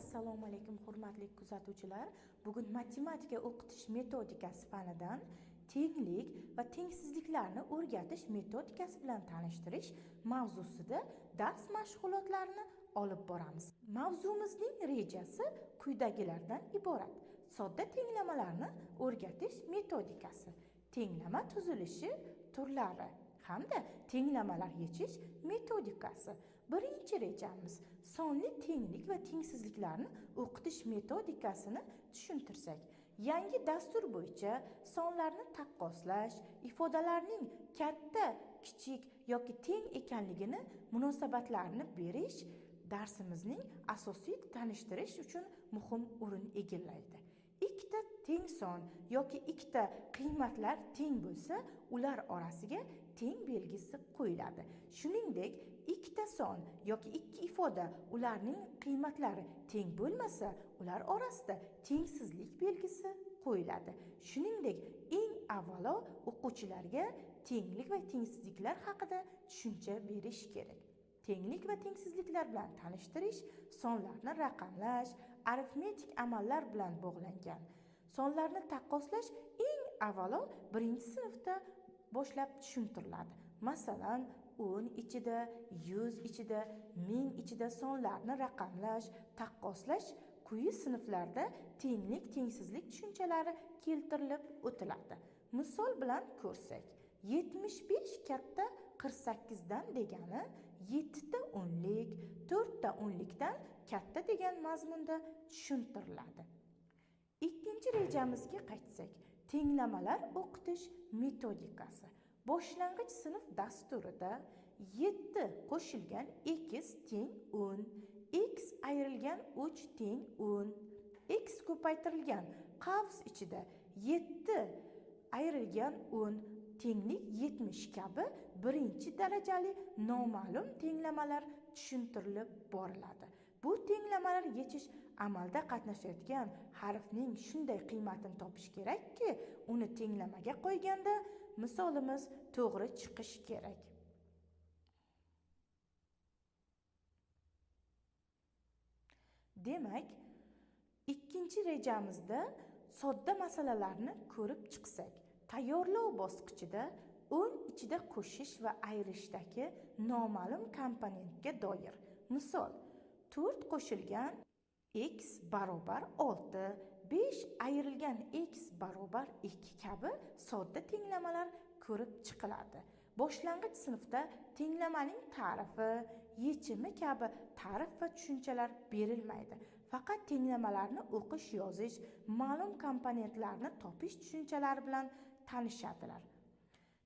Assalomu alaykum hurmatli kuzatuvchilar. Bugun matematika o'qitish metodikasi fanidan tenglik va tengsizliklarni o'rgatish metodikasi bilan tanishtirish mavzusida dars mashg'ulotlarini olib boramiz. Mavzumizning rejasi quyidagilardan iborat. Sodda tenglamalarni o'rgatish metodikasi, tenglama tuzilishi turlari hamda tenglamalar yechish metodikasi. Birinchi rejamiz sonli tenglik va tengsizliklarni o'qitish metodikasini tushuntirsak. Yangi dastur bo'yicha sonlarni taqqoslash, ifodalarning katta, kichik yoki teng ekanligini munosabatlarini berish darsimizning asosiy tanishtirish uchun muhim o'rin egallaydi. Ikkita teng son yoki ikkita qiymatlar teng bo'lsa, ular orasiga teng belgisi qo'yiladi. Shuningdek, ikkita son yoki ikki ifoda ularning qiymatlari teng bo'lmasa, ular orasida tengsizlik belgisi qo'yiladi. Shuningdek, eng avvalo o'quvchilarga tenglik va tengsizliklar haqida tushuncha berish kerak. Tenglik va tengsizliklar bilan tanishtirish, sonlarni raqamlash, arifmetik amallar bilan bog'langan. Sonlarni taqqoslash eng avvalo birinchi sinfda boshlab tushuntiriladi. Masalan, 10 ichida, 100 ichida, 1000 ichida sonlarni raqamlash, taqqoslash quyi sinflarda tenglik, tengsizlik tushunchalari keltirilib o'tiladi. Misol bilan ko'rsak, 75 katta 48 dan degani 7 ta o'nlik, 4 ta o'nlikdan katta degan mazmunda tushuntiriladi. Ikkinchi rejamizga qaytsak, tenglamalar o'qitish metodikasi. Boshlang'ich sinf dasturida 7 qo'shilgan x teng 10, x ayrilgan 3 teng 10, x ko'paytirilgan qavs ichida 7 ayrilgan 10 tenglik 70 kabi birinchi darajali noma'lum tenglamalar tushuntirilib boriladi. Bu tenglamalar yechish amalda qatnashayotgan harfning shunday qiymatini topish kerakki, uni tenglamaga qo'yganda misolimiz to'g'ri chiqishi kerak. Demak, ikkinchi rejamizda sodda masalalarni ko'rib chiqsak, tayyorlov bosqichida 10 ichida qo'shish va ayrishdagi noma'lum komponentga doir. Misol, 4 qo'shilgan x barobar 6, 5 ayrilgan x barobar 2 kabi sodda tenglamalar ko'rib chiqiladi. Boshlang'ich sinfda tenglamaning ta'rifi, yechimi kabi ta'rif va tushunchalar berilmaydi. Faqat tenglamalarni o'qish, yozish, ma'lum komponentlarni topish tushunchalari bilan tanishadilar.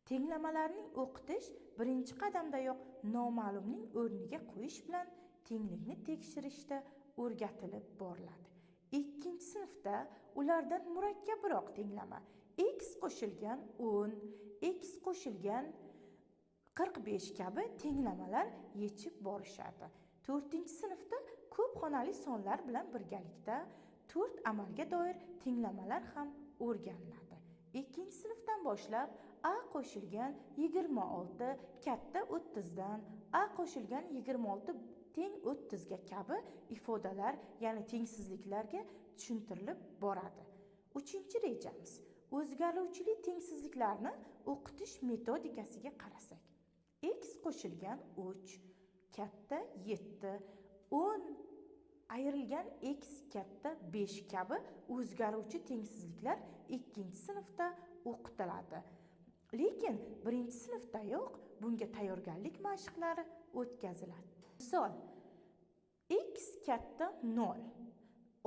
Tenglamalarning o'qitish birinchi qadamdayoq noma'lumning o'rniga qo'yish bilan tenglikni tekshirishda o'rgatilib boriladi. Ikkinchi sinfda ulardan murakkabroq tenglama x qo'shilgan 10, x qo'shilgan 45 kabi tenglamalar yechib borishadi. 4-sinfda ko'p xonali sonlar bilan birgalikda 4 amalga doir tenglamalar ham o'rganiladi. 2-sinfdan boshlab a qo'shilgan 26 katta 30 dan a qo'shilgan 26 teng 30 ga kabi ifodalar, ya'ni tengsizliklarga tushuntirilib boradi. 3-rejamiz o'zgaruvchili tengsizliklarni o'qitish metodikasiga qarasak, x qo'shilgan 3 katta 7, 10 ayrilgan x katta 5 kabi o'zgaruvchi tengsizliklar 2-sinfda o'qitiladi. Lekin 1-sinfdayoq bunga tayyorgarlik mashqlari o'tkaziladi. Misol, x katta 0,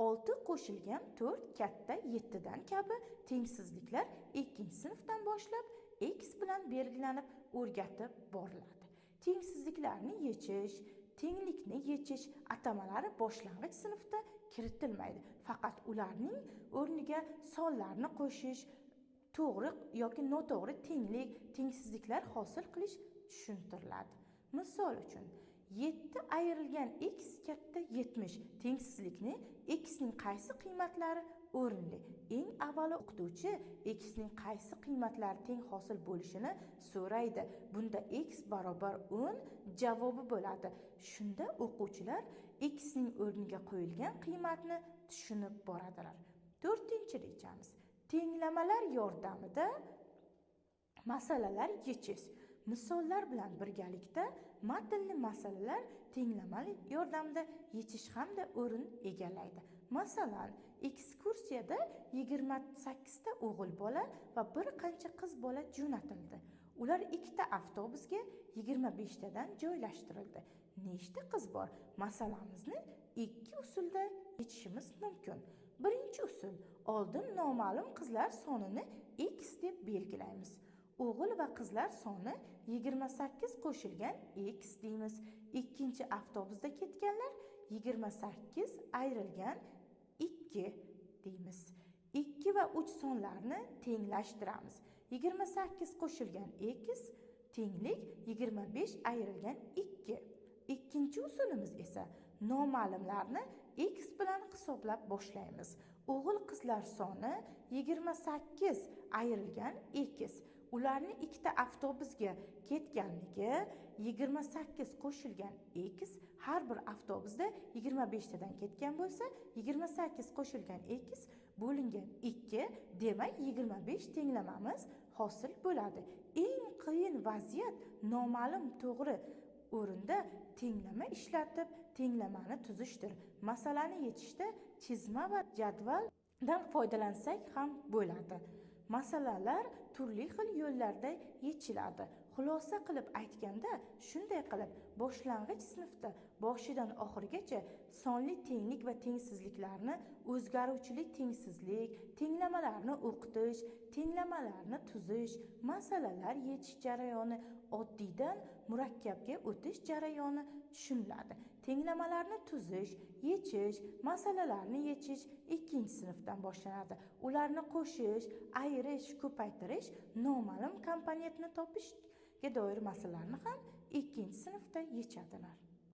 6 qo'shilgan 4 katta 7 dan kabi tengsizliklar 2-sinfdan boshlab x bilan belgilanib o'rgatib boriladi. Tengsizliklarni yechish, tenglikni yechish atamalari boshlang'ich sinfda kiritilmaydi. Faqat ularning o'rniga sonlarni qo'shish, to'g'ri yoki noto'g'ri tenglik, tengsizliklar hosil qilish tushuntiriladi. Misol uchun, 7 ayrilgan x katta 70 tengsizlikni x ning qaysi qiymatlari o'rinli. Eng avvalo o'qituvchi x ning qaysi qiymatlari teng hosil bo'lishini so'raydi. Bunda x barobar 10 javobi bo'ladi. Shunda o'quvchilar x ning o'rniga qo'yilgan qiymatni tushunib boradilar. To'rtinchi rejamiz. Tenglamalar yordamida masalalar yechish. Misollar bilan birgalikda matnli masalalar tenglamalar yordamida yechish hamda o'rin egallaydi. Masalan, ekskursiyada 28 ta o'g'il bola va bir qancha qiz bola jo'natildi. Ular ikkita avtobusga 25 tadan joylashtirildi. Nechta qiz bor? Masalamizni ikki usulda yechishimiz mumkin. Birinchi usul: oldin noma'lum qizlar sonini x deb belgilaymiz. O'g'il va qizlar soni 28 qo'shilgan x deymiz. Ikkinchi avtobusda ketganlar 28 ayrilgan 2 deymiz. 2 va 3 sonlarni tenglashtiramiz. 28 qo'shilgan x tenglik 25 ayrilgan 2. Ikkinchi usulimiz esa noma'lumlarni x bilan hisoblab boshlaymiz. O'g'il qizlar soni 28 ayrilgan x. Ularni ikkita avtobusga ketganligi 28 qo'shilgan x, har bir avtobusda 25 tadan ketgan bo'lsa, 28 qo'shilgan x bo'lingan 2, demak 25 tenglamamiz hosil bo'ladi. Eng qiyin vaziyat noma'lum to'g'ri o'rinda tenglama ishlatib tenglamani tuzishdir. Masalani yechishda chizma va jadvaldan foydalansak ham bo'ladi. Masalalar turli xil yo'llarda yechiladi. Xulosa qilib aytganda, shunday qilib boshlang'ich sinfda boshidan oxirigacha sonli tenglik va tengsizliklarni, o'zgaruvchilik tengsizlik, tenglamalarni o'qitish, tenglamalarni tuzish, masalalar yechish jarayoni, oddiydan murakkabga o'tish jarayoni tushuniladi. Tenglamalarni tuzish, yechish, masalalarni yechish ikkinchi sinfdan boshlanadi. Ularni qo'shish, ayirish, ko'paytirish, noma'lum komponentni topishga doir masalalarni ham ikkinchi sinfda yechadilar.